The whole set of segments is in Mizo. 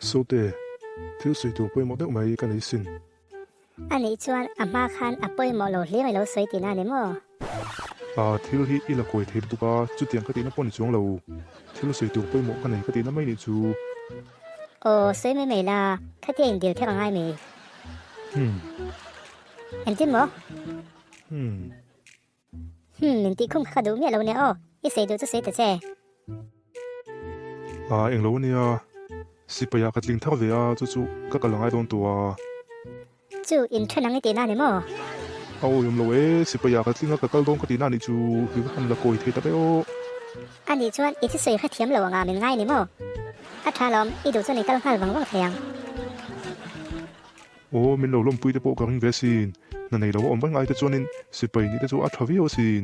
Sote, thil sawi tur pawimawh deuh mai ka nei sin. A nih chuan a hma khan a pawimawh lo hlir i lo sawi tihna a ni maw? A, thil hi i la kawi thei lutuk a, chutiang ka tihna pawh ni chuang lo. Thil sawi tur pawimawh ka nei ka tihna mai nih chu. Aw, sawi mai mai la, khatia indil kher a ngai mai. Hmm. Engtin maw? Hmm. Hmm, min tih khum kha ka duh miah lo nia aw, i sawi duh chu sawi ta che. A, englo a nia, sipai ah ka tling thar ve a, chu chu ka kal angai dawn tawh a. Chu, in then ang i tihna a ni maw? A awi awm lo e, sipai ah ka tling a ka kal dawn ka tihna a nih chu, i va han la kawi thei tak e aw. A nih chuan i thusawi kha thiam lo anga min ngai a ni maw? A tha lawm, i duh chuan i kal nghal vang vang thei ang. Aw, min lo lawmpui te pawh ka ring ve asin. Hna nei lo a awm reng ai te chuanin sipai nih te chu a tha viau asin.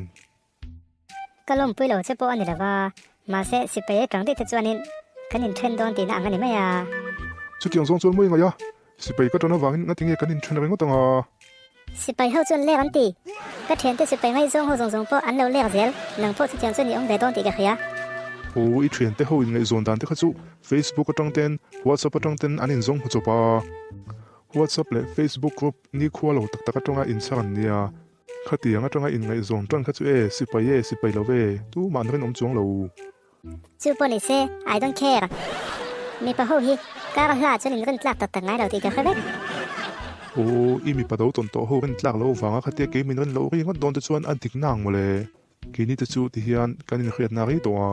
Ka lawmpui lo che pawh a ni lo va, mahse sipai atang daih te chuanin kan inthen dawn tihna ang a ni mai a. Chutiang zawng chuan mawi ngaih a, sipai ka tan avangin ngatinge kan inthen ringawt ang a. Sipai ho chuan lek an ti. Ka thiante sipai ngaihzawng ho zawng zawng pawh an lo lek zel, nang pawh chutiang chuan i awm ve dawn tih ka hria. Aw, i thiante ho inngaihzawn dan te kha chu Facebook atang ten, WhatsApp atang ten an inzawng hmu chawp a. WhatsApp leh Facebook group nikhua lo tak tak atanga inchhar an nia. Khatiang atanga inngaihzawn tan kha chu e, sipai e, sipai lo ve, tumah an rinawm chuang lo. Chu pawh ni se, I don't care. Mipa ho hi kar hla chuan in rin tlak tak tak ngai lo tih ka hre vek. Aw, i mipa do tawn tawh ho rin tlak loh vanga khatia kei min rin loh ri ngawt dawn te chuan a dik nang mawle. Keini te chu tihian kan inhriatna rei tawh a.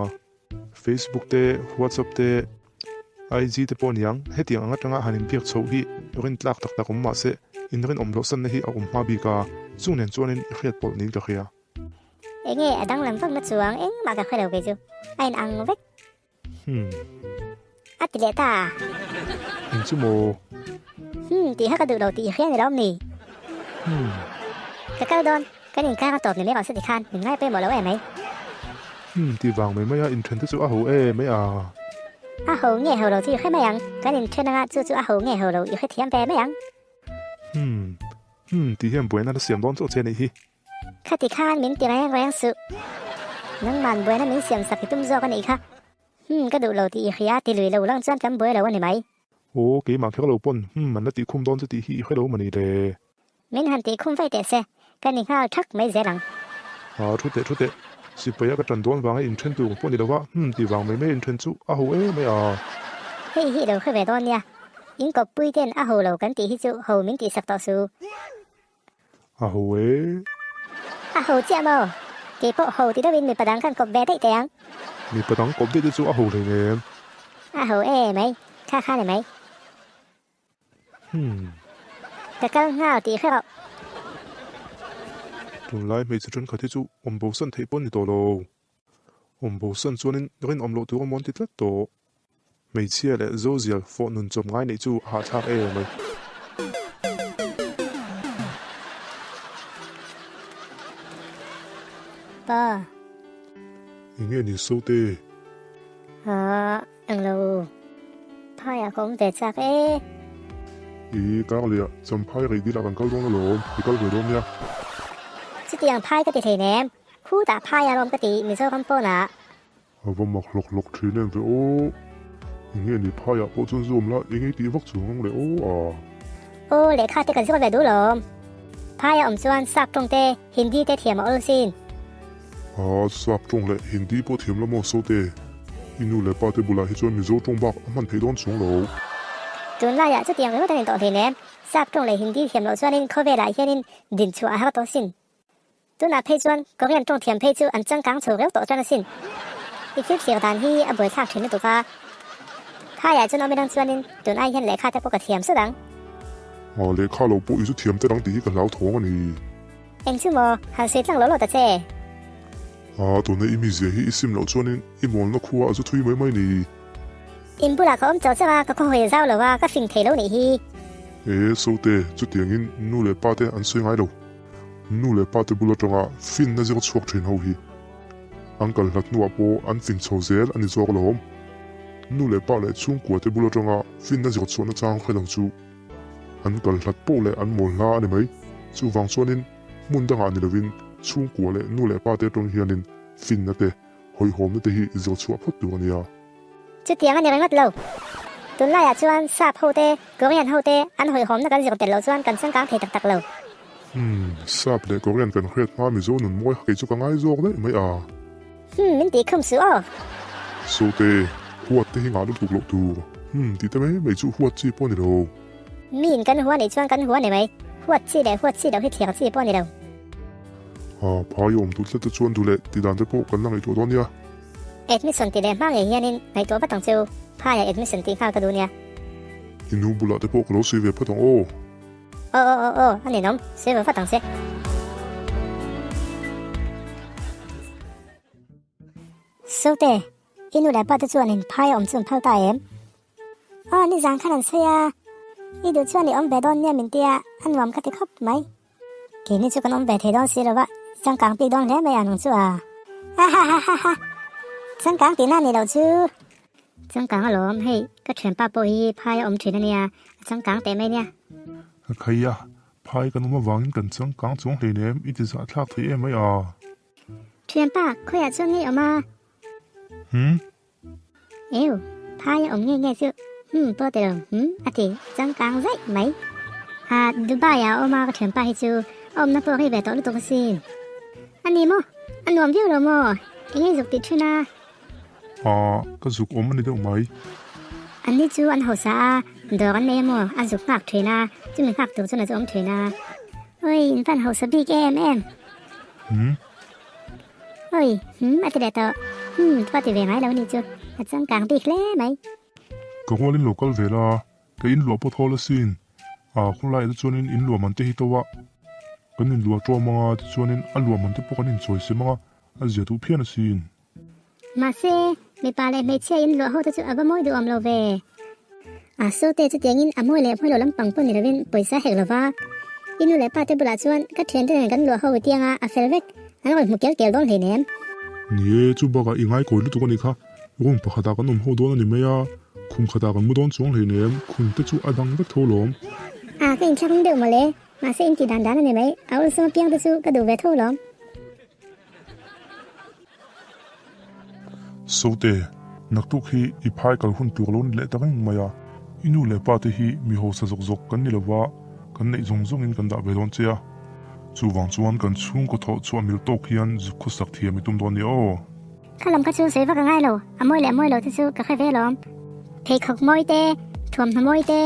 Facebook te, WhatsApp te, IG te pawh niang hetiang ang atanga han inbiak chhoh hi rin tlak tak tak awm mahse inrinawm loh sanna hi a awm hma bik a, chung nen chuanin i hriat pawlh niin ka hria. Enge a danglam vak na chuang engmah ka hre lo kei chu a in ang vek. Hmm. A ti leh ta. Eng chu maw? Hmm tih kha ka duh lo tih i hria ni lawm ni? Hmm. Ka kal dawn, kan inkar a tawp ni mai rawh se ti khan min ngai pawimawh lo em mai. Hmm tih vang mai mai a inthen te chu a ho em mai a. A ho nge ho lo chu i hre mai ang, kan inthen anga chu chu a ho nge ho lo i hrethiam ve mai ang. Hmm. Hmm tih hian buaina la siam dawn chauh che a nih hi. Khati khan min ti reng reng suh. Nangman buaina min siam sak i tum zawk a nih kha. Hmm, ka duh lo tih i hria ti lui lo lang chuan kan buai lo a ni mai. Aw, keimah kher lo pawn hmm an la tih khum dawn chu tih hi i hre lo mani le. Min han tih khum vaih teh se, ka ni nghal thak mai zel ang. Aa, thu teh thu teh. Sipaia ka tan dawn vanga inthen tur pawh ni lo va, hmm tih vang mai mai inthen chu a ho em mai a. Hei hi i lo hre ve dawn nia. In kawppui ten a ho lo kan tih hi chu ho min tihsak tawh su. A ho e. A ho chiah maw? Kei pawh ho ti deuhin mipa dang khan kawp ve daih teh ang. Mipa dang kawp daih te chu a ho hlei nem. A ho e mai, kha kha ni mai. Hmm. Ka kal nghal tih hre rawh. Tunlai hmeichhe thenkhat hi chu awm bosan theih pawh ni tawh lo. Awm bosan chuanin rinawm loh tur a mawn ti tlat tawh. Hmeichhia leh Zozial fawh nun chawp ngai neih chu a hahthlak em mai. Pa. Enge ni Sote? Haa, englo. Phaiah ka awm ve chak e. I Karliah, Champhai rei dilah kan kal dawn alawm, i kal ve dawn nia. Chutiang phai ka ti thei nem, khutah phai a rawm ka ti Mizoram pawnah. A va mak hlawk hlawk thin em ve aw. Enge ni phaiah pawh chuan zu awm la eng ei tih vak chuang ang le aw a. Aw lehkha te ka zir ve duh lawm. Phaia awm chuan sap tawng te Hindi te thiam a awl sin. Aa sap tawng leh Hindi pawh thiam la maw Sote. I nu leh pa te bulah hi chuan Mizo tawng bak a hman theih dawn chuang lo. Tunlaiah chutiang ringawt an intawh hlei nem. Sap tawng leh Hindi thiam loh chuanin khawvelah hianin dinchhuah a har tawh sin. Tunah phei chuan Korean tawng thiam phei chu an changkang chho reuh tawh chuan asin. I thil thlir dan hi a buaithlak thin lutuk a. Phaiah chuan awm inang chuanin tun ai hian lehkha te pawh ka thiam sut ang. Aw lehkha lo pawh i zu thiam te dang tih hi ka hlau thawng a ni. Eng chu maw, han sawi tlang lo lo ta che. Aa tuna i mizia hi i sim loh chuanin i mawlna khua a zu thui mai mai ni. In bulah ka awm chauh chauh a, ka khawhawi zau lo a, ka fing thei lo nih hi. E Sote, chutiangin nu leh pa te an sawi ngai lo. Nu leh pa te bul atanga finna zir chhuak thin ho hi an kal hlat hnuah pawh an fin chho zel a ni zawk alawm. Nu leh pa leh chhungkua te bul atanga finna zir chhuahna chang hre lo chu an kal hlat poh leh an mawl hla a ni mai. Chuvang chuanin hmun dangah ni lovin chhungkua leh nu leh pa te atang hianin finna te, hawihhawmna te hi zir chhuah phawt tur a nia. Chutiang a ni ringawt lo. Tunlaiah chuan Sap ho te, Korean ho te an hawihhawmna kan zir tel loh chuan kan changkang thei tak tak lo. Hmm, Sap leh Korean kan hriat hma Mizo nun mawi kha kei chu ka ngai zawk daih mai a. Hmm, min tih khum suh aw. Sote, huat te hi ngah lutuk loh tur. Hmm, tih te mai mai chu huat chi pawh a ni lo. Miin kan hua nih chuan kan hua ni mai. Huat chi leh huat chi loh hi thlir chi pawh a ni lo. Ha, phai awm tut hlet te chuan duh leh tih dan te pawh kan la ngaihtuah dawn nia. Admission tih leh hma ngei hianin ngaihtuah vat ang che u, phaiah admission tih nghal ka duh nia. I nu bulah te pawh ka lo sawi ve phawt ang aw. Aw aw aw aw, a ninawm, sawi ve vat ang che. Sote, i nu leh pa te chuanin phai a awm chu an phal ta em? Aw, nizan khan an sawi a, i duh chuan i awm ve dawn nia min tia, a nuam ka ti khawp mai. Keini chu kan awm ve thei dawn si lo va, changkang bik dawn hle mai a nung chu a. Hahahaha. Changkang tihna ni loh chu. Changkang alawm, hei ka thianpa pawh hi phai a awm thin a nia, a changkang teh mai nia. Ka khai a, phai kan awm avangin kan changkang chuang hleinem, i ti zahthlak thei em mai a. Thianpa, khawiah chuan ngei awm a? Hmm? Eu, phai a awm nge nge chu, hmm pawh ti lo, hmm a ti changkang zaih mai. Ah, Dubai ah a awm a ka thianpa hi chu a awmna pawh a rei ve tawh lutuk asin. A ni maw? A nuam viau lo maw? Eng nge zuk tih thin a? Ah, ka zuk awm a ni deuh mai. An ni chu an hausa a, dawr an nei a maw? A zuk nghak thin a, chumi nghak tur chuan a zu awm thin a. Oi, in van hausa bik em em. Hmm? Oi, hmm, a ti leh tawh. Hmm, pawh a ti ve ngai lo a nih chu. A changkang bik hle mai. Ka rualin lo kal ve la, ka inluah pawh thawl asin. A khawlaiah te chuanin inluah man te hi to a, kan inluah ṭawm ang a, tichuanin a luah man te pawh kan inchawi sem ang a, a zia duh phian asin. Mahse, mipa leh hmeichhia inluah ho te chu a va mawi duhawm lo ve. A Sote chutiangin a mawi leh hmawi lo lampang pawh ni lovin pawisa hek lova, i nu leh pa te bulah chuan ka thiante nen kan luah ho i tianga a fel vek, an rawn hmu kel kel dawn hleinem. Ni e, chu bakah i ngaikawi lutuk a nih kha, room pakhatah kan awm ho dawn a ni mai a, khum khatah kan mu dawn chuang hleinem, khum te chu a dang vek tho lawm. A, ka inthlak deuh mawle, mahse in tih dan dan a ni mai, a awlsam apiang te chu ka duh ve tho lawm. Sote, naktuk hi i phai kal hun tur lo ni leh ta reng mai a. I nu leh pa te hi mi hausa zawk zawk kan ni lova, kan neih zawng zawngin kan dah ve dawn che a. Chuvang chuan kan chhungkaw thawh chhuah mil tawk hian zuk khawsak thiam i tum dawn nia aw. Kha lam kha chu sawi vak a ngai lo, a mawi leh mawi lo te chu ka hre ve lawm. Pheikhawk mawi te, thuamhnaw mawi te,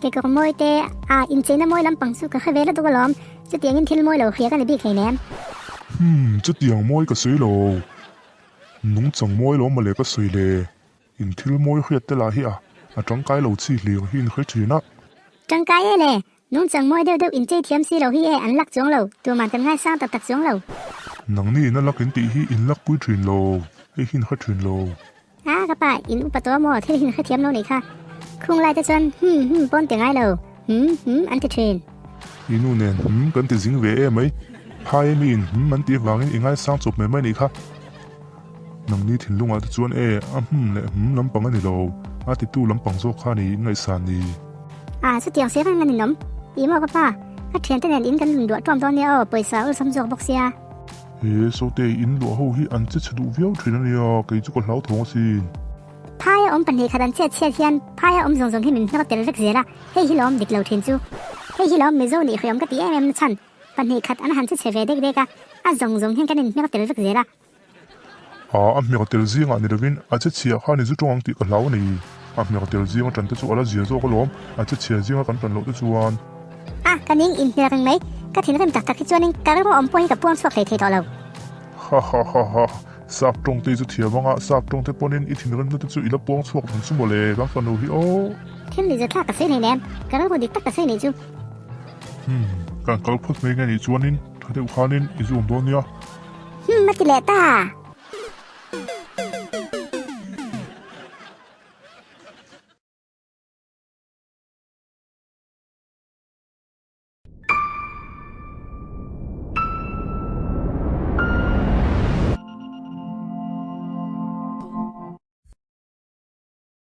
kekawr mawi te, a incheina mawi lampang chu ka hre ve lutuk alawm. Chutiangin thil mawi lo hria ka ni bik hleinem. Hmm, chutiang mawi ka sawi lo. Nungchang mawi lo mawle ka sawi le. In thil mawi hriat te lah hi a, a tangkai lo chi hlir hi in hre thin a. Tangkai e le, nungchang mawi deuh deuh inchei thiam si lo hi e an lak chuang lo, tuman kan ngaisang tak tak chuang lo. Nangni in a lak in tih hi in lak pui thin lo, hei hi in hre thin lo. A ka pa, in upa tawh maw thil hin hrethiam lo nih kha. Khung lai te chuan hum hum pawn ti ngai lo, hum hum an ti thin. I nu nen hum kan ti zing ve em mai. Phai a mi in hum an tih vangin i ngaisang chawp mai mai nih kha. Nangni thinlungah te chuan e, a hum leh hum lampang a ni lo, a titu lampang zawk kha ni in ngaihsan ni. A chutiang se reng a ninawm. I maw ka pa, ka thiante nen in kan lun duah ṭawm dawn nia aw, pawisa awlsam zawk bawk sia. He Sote in luah ho hi an che chhe duh viau thin a nia, kei chu ka hlauthawng asin. Phaia awm pahnih khat an chhiat chhiat hian phaia awm zawng zawng hi min hmel tel vek zel a, hei hi lawm dik lo thin chu. Hei hi lawm Mizo nih hreawm ka ti em em na chhan, pahnih khat an han che chhe ve dek dek a, a zawng zawng hian kan inhmel tel vek zel a. A, a hmel tel zingah ni lovin a che chhia khan i zu tawng ang tih ka hlau a ni. A hmel tel zinga tan te chu a la zia zawk alawm, a che chhia zinga kan tan loh te chuan. A, ka ning inhmel reng mai, ka thinrim tak tak hi chuanin ka rilru awm pawh hi ka puang chhuak hlei thei tawh lo. Ha ha ha ha, sap tawng te chu thiam anga sap tawng te pawnin i thinrimna te chu i la puang chhuak ang chu mawle, kan fanu hi aw. Thil ni zathlak ka sawi hleinem, ka rilru dik tak ka sawi nih chu. Hmm, kan kal phawt mai nge nih chuanin tha deuh khanin i zu awm dawn nia. Hmm, a ti leh ta.